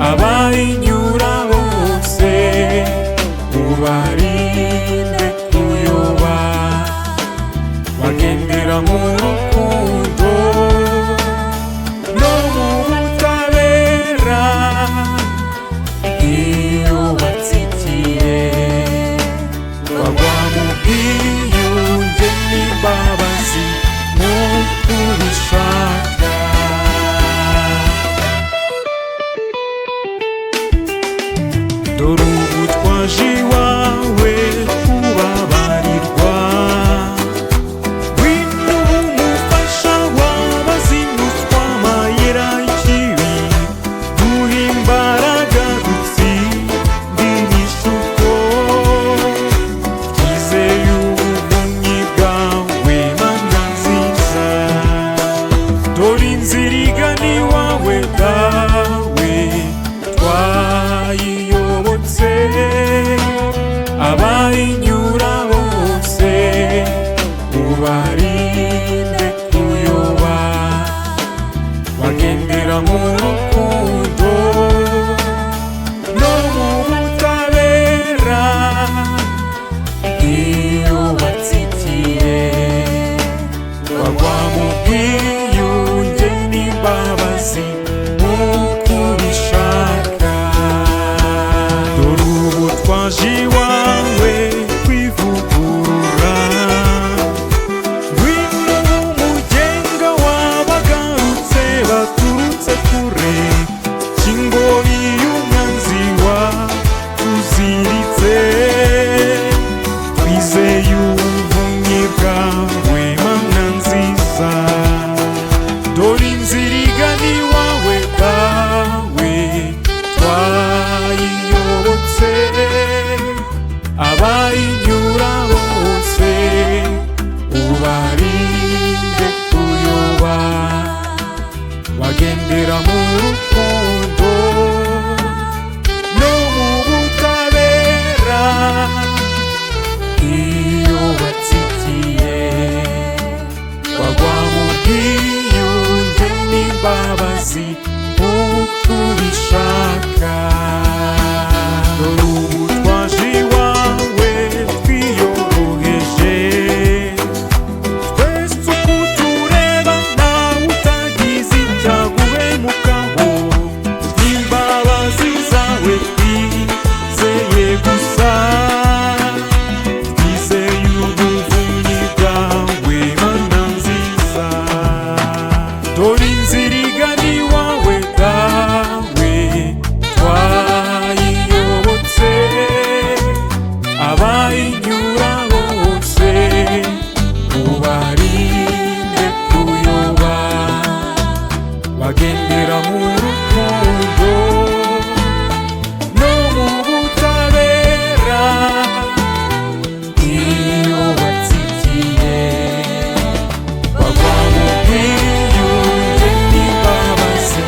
Abayinyura bose ubarinde kuyoba, bagendera mu rukundo no mu butabera. Iyo batsikiye bagwa mu bwiyunge n'imbabazi nk'uko ubishaka. Dore ubu twaje iwawe kubabarirwa, ngwino ube umufasha w'abazinutswe amayira y'ikibi, duhe imbaraga dutsinde ibishuko, twizeye ubuvunyi bwawe Mana nziza. Dore inzira igana iwawe dawe twayiyobotse, abayinyura bose ubarinde kuyoba, bagendera mu rukundo no mu butabera. Iyo batsikiye bagwa mu bwiyunge n'imbabazi nk'uko ubishaka. Dore ubu twaje iwawe kwivugurura, ngwino ube umugenga w'abagarutse baturutse kure, kingoyi y'umwanzi watuziritse, twizeye ubuvunyi bwawe Mana nziza. Dore inzira igana iwawe dawe twayiyobotse, abayinyura bose ubarinde kuyoba, bagendera mu rukundo no mu butabera. Iyo batsikiye bagwa mu bwiyunge n'imbabazi nk'uko ubishaka. Dore ubu twaje iwawe twiyoroheje, twese uko tureba ntawe utagize icyaguhemukaho, imbabazi zawe twizeye gusa, twizeye ubuvunyi bwawe Mana nziza. Dore inzira igana iwawe dawe twayiyobotse, abayinyura bose ubarinde kuyoba, bagendera mu rukundo no mu butabera. Iyo batsikiye bagwa mu bwiyunge n'imbabazi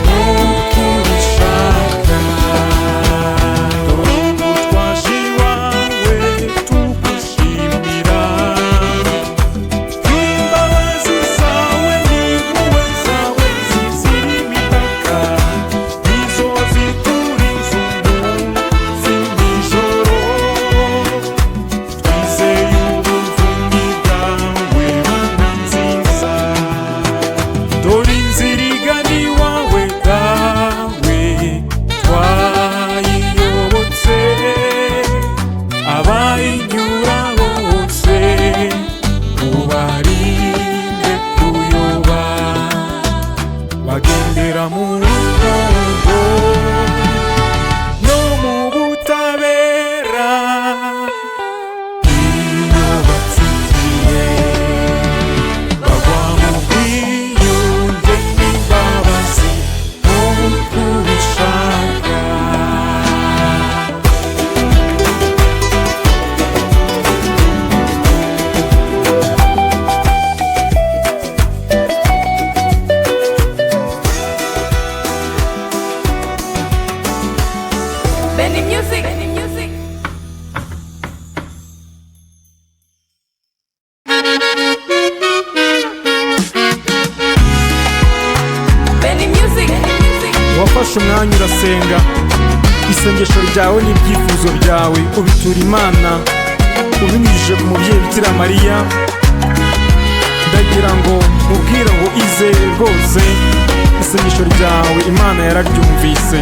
nk'uko ubishaka. Dore ubu twaje iwawe tugushimira, imbabazi zawe n'impuhwe zawe zizira imipaka, nizo ziturinze umunsi n'ijoro, twizeye ubuvunyi bwawe Mana nziza. Dore inzira igana iwawe dawe twayiyobotse, abayinyura bose ubarinde kuyoba, bagendera mu rukundo no mu butabera. Iyo batsikiye bagwa mu bwiyunge n'imbabazi nk'uko ubishaka. Wafashe umwanya urasenga, isengesho ryawe n'ibyifuzo byawe ubitura Imana ubinyujije ku mubyeyi Bikira Mariya. Ndagira ngo mubwire ngo izere rwose, isengesho ryawe Imana yararyumvise.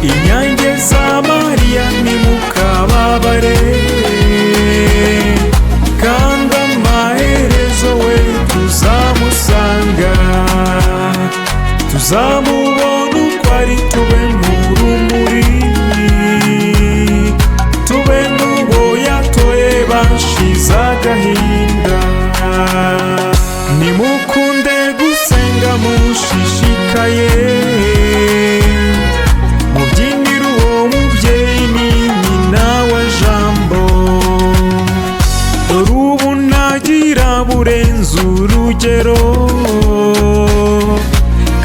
Inyange za Mariya nimukababare, kandi amaherezo we tuzamusanga, tuzamubona uko ari, tube mu rumuri, tube mu bo yatoye bashize agahinda. Nimukunde gusenga mushishikaye, mubyinire uwo mubyeyi ni nyina wa Jambo. Dore ubu ntagira burenze urugero,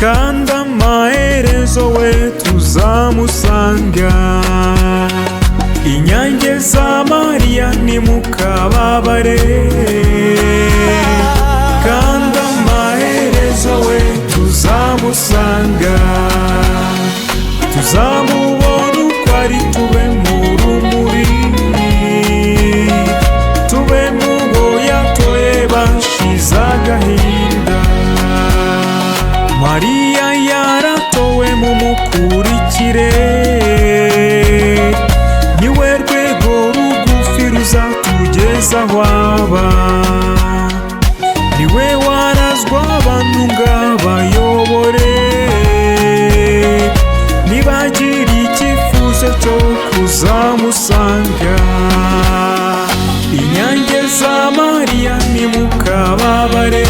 kandi amaherezo we tuzamusanga. Inyange za Mariya nimukababare, kandi amaherezo we tuzamusanga, tuzamubona uko ari, tube mu rumuri, tube mu bo yatoye bashize agahinda. Mariya yaratowe mumukurikire, niwe rwego rugufi ruzatugeza aho aba, niwe warazwa abantu ngo abayobore, nibagira icyifuzo cyo kuzamusanga. Inyange za Mariya nimukababare,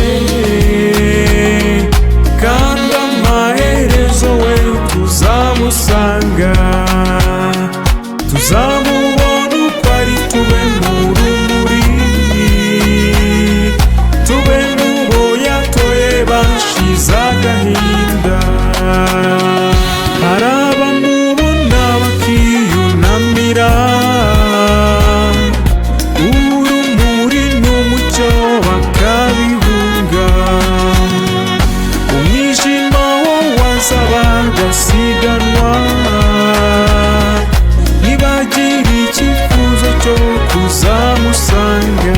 kandi amaherezo we tuzamusanga, tuzamubona uko ari, tube mu rumuri, tube mu bo yatoye bashize agahinda. Hari abamubona bakiyunamira, urumuri n'umucyo bakabihunga, umwijima wo waza bagasiganwa, ntibagira icyifuzo cyo kuzamusanga.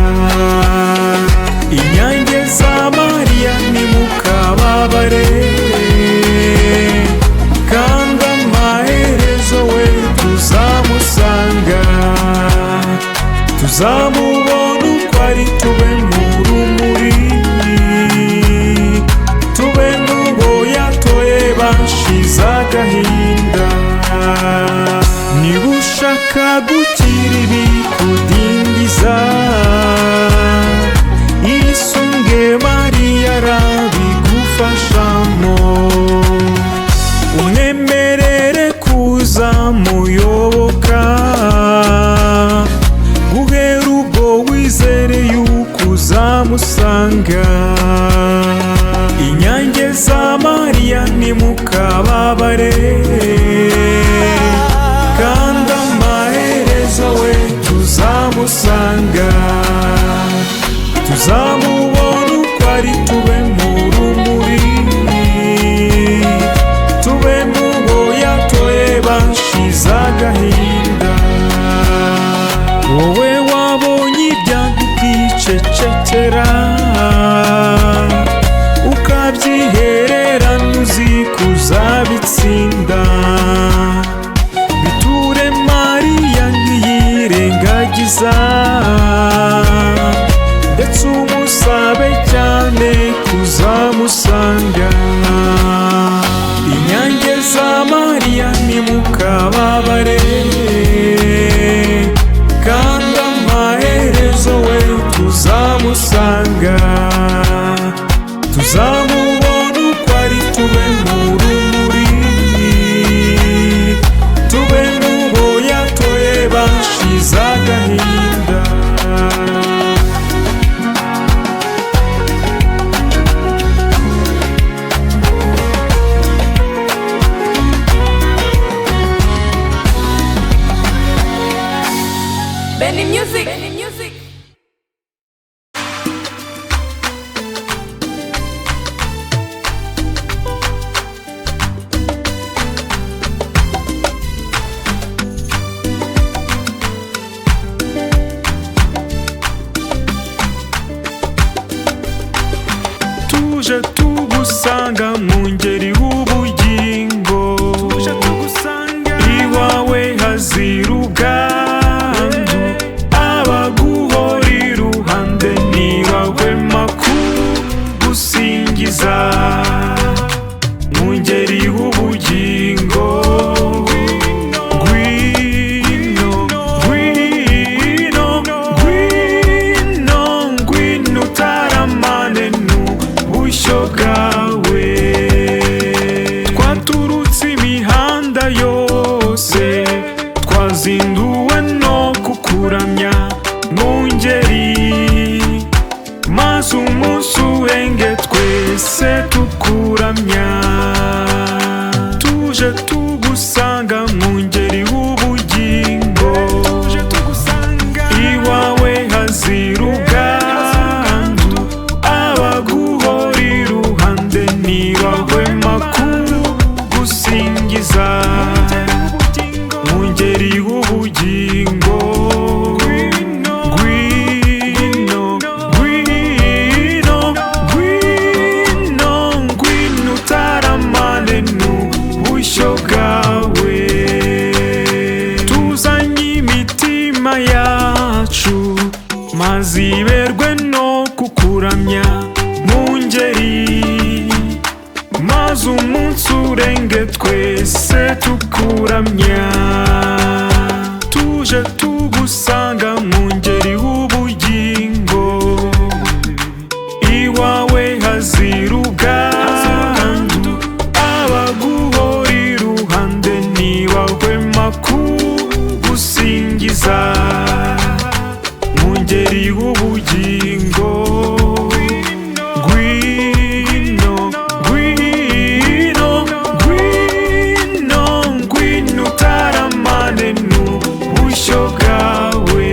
Inyange za Mariya nimukababare, kandi amaherezo we tuzamusanga, tuzamubona uko ari, tube mu rumuri, tube mu bo yatoye bashize agahinda. Niba ushaka gukira ibikudindiza, isunge Mariya arabigufashamo, umwemerere kuza muyoboka, guhera ubwo wizere yuko uzamusanga. Inyange za Mariya nimukababare, kandi amaherezo we tuzamusanga, tuzamubona uko ari, tube mu rumuri, tube mu bo yatoye bashize agahinda. Wowe wabonye ibyago ukicecekera, ukabyihererana uzi kuzabitsinda, biture Mariya ntiyirengagiza, ndetse umusabe cyane kuzamusanga. Inyange za Mariya nimukababare, kandi amaherezo we tuzamusanga, tuzamubona uko ari, tube mu rumuri, tube mu bo yatoye bashize agahinda. Benny Music. Benny Music. tugusanga mu ngeri w'ubugingo. Iwawe hazira ubwandu, abaguhora iruhande ntibahwema kugusingiza. Mu ngeri w'ubugingo, ngwino, ngwino, ngwino, ngwino utaramane n'ubushyo bwawe. Twaturutse imihanda yose, twazinduwe no kukuramya mu ngeri, maze umunsi urenge twese tukuramya. Tuje tugusanga mu ngeri w'ubugingo, iwawe hazira ubwandu, abaguhora iruhande ntibahwema kugusingiza. Mu ngeri w'ubugingo, ngwino, ngwino, ngwino, ngwino utaramane n'ubushyo bwawe. Tuzanye imitima yacu, maze iberwe no kukuramya mu ngeri, maze umunsi urenge twese tukuramya. Tuje tugusanga mu ngeri w'ubugingo, iwawe hazira ubwandu, abaguhora iruhande ntibahwema kugusingiza. Mu ngeri w'ubugingo, ngwino, ngwino, ngwino, ngwino utaramane n'ubushyo bwawe.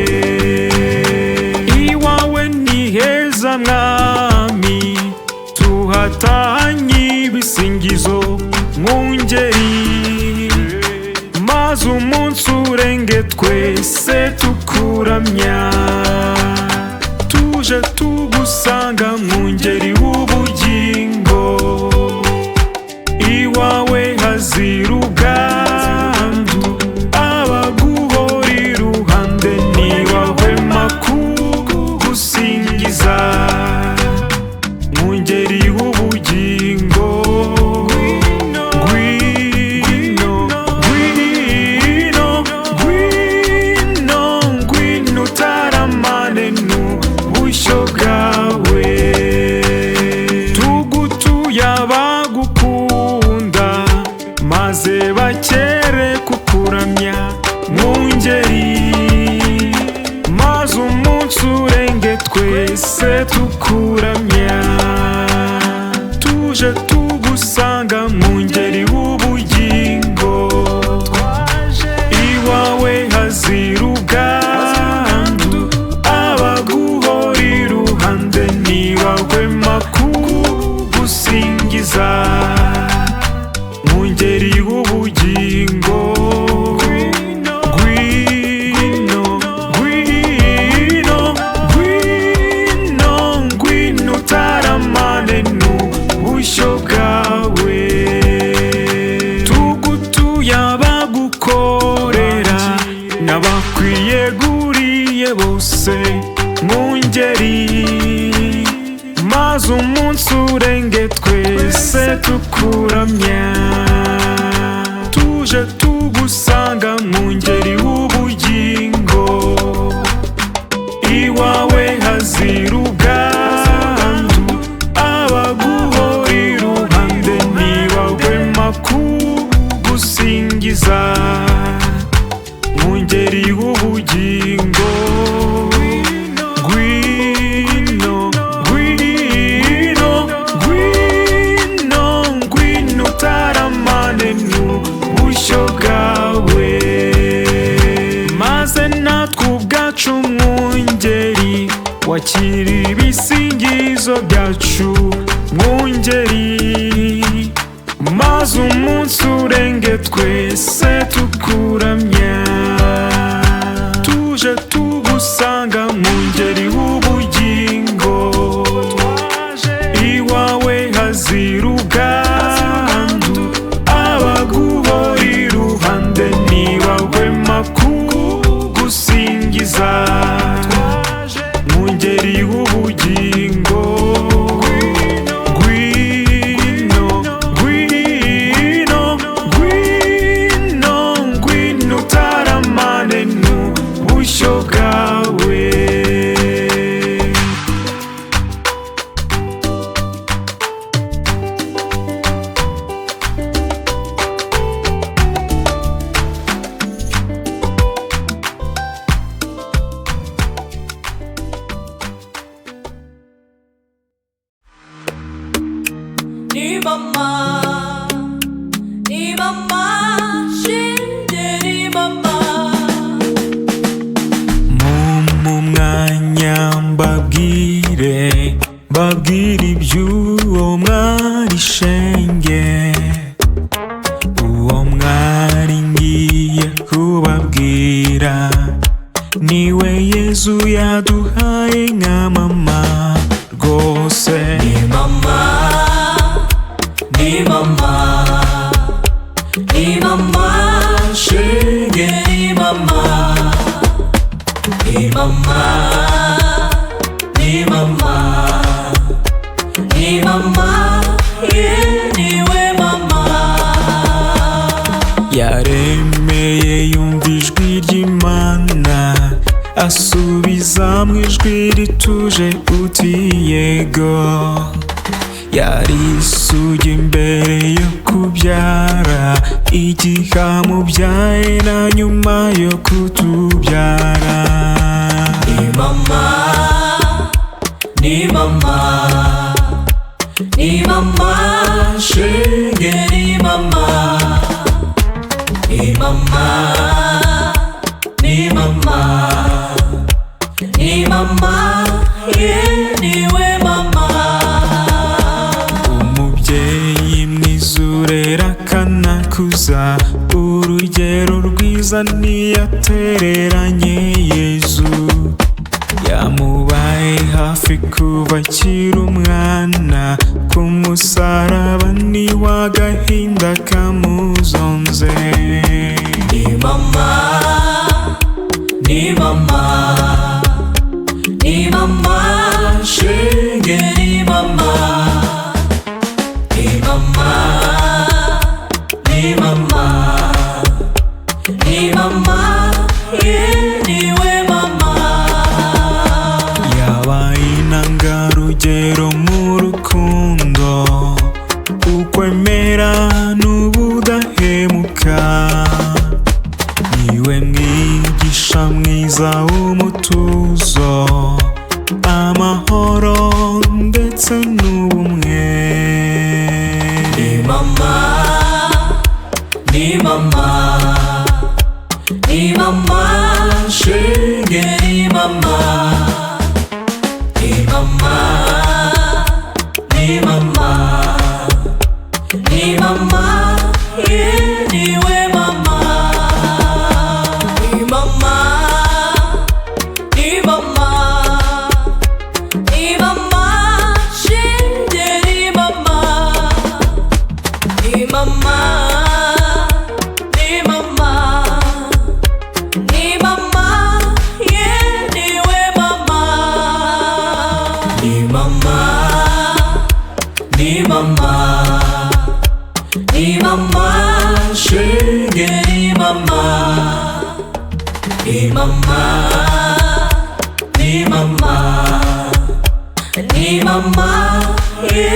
Iwawe ni heza mwami, tuhatanye ibisingizo mu ngeri, maze umunsi urenge twese tukuramya. Tuje tugusanga mu ngeri w'ubugingo, iwawe hazira ubwandu, abaguhora iruhande ntibahwema kugusingiza. Mu ngeri w'ubugingo, ngwino, ngwino, ngwino, ngwino utaramane n'ubushyo bwawe. Tugutuye abagukunda, maze bakere kukuramya mu ngeri, maze umunsi urenge twese tukuramya. Tuje tugusanga mu ngeri w'ubugingo, iwawe hazira ubwandu, abaguhora iruhande ntibahwema kugusingiza. Mu ngeri w'ubugingo, ngwino, ngwino, ngwino, ngwino utaramane n'ubushyo bwawe. Tugutuye abagukorera n'abakwiyeguriye bose mu ngeri, maze umunsi urenge twese tukuramya. Tuje tugusanga mu ngeri w'ubugingo, iwawe hazira ubwandu, abaguhora iruhande ntibahwema kugusingiza. Mu ngeri w'ubugingo, ngwino, ngwino, ngwino, ngwino utaramane n'ubushyo bwawe. Maze natwe ubwacu mwungeri, wakira ibisingizo byacu mwungeri, maze umunsi urenge twese tukuramya. Tuje tugusanga mu ngeri w'ubugingo, iwawe hazira Shenge, uwo mwari ngiye kubabwira niwe Yezu yaduhaye nka mama rwose. Ni mama, ni mama, ni mama shenge, ni mama, ni mama, ni mama, ni mama, ye niwe mama. Yaremeye yumva ijwi ry'Imana, asubiza mu ijwi rituje uti yego. Yari isugi imbere yo kubyara, igihe amubyaye na nyuma yo kutubyara. Ni mama, ni mama, ni mama shenge, ni mama, ni mama, ni mama, ni mama, ye niwe mama. Umubyeyi mwiza urera akanakuza, urugero rwiza ntiyatereranye Yezu. Yamubaye hafi kuva akiri umwana, ku musaraba niwe agahinda kamuzonze. Ni mama, ni mama, ni mama shenge, ni mama, ni mama, ni mama, ni mama, ye niwe mama. Yabaye intangarugero mu rukundo, ukwemera n'ubudahemuka. Niwe mwigisha mwiza w'umutuzo, amahoro ndetse n'ubumwe. Ni mama, ni mama, ni mama shenge, ni mama, ni mama, ni mama, ni mama, ye niwe mama. Ni mama, ni mama, ni mama shenge, ni mama, ni mama, ni mama, ni mama, ye niwe mama. Ni mama, ni mama, ni mama shenge, ni mama, ni mama, ni mama, ni mama, ye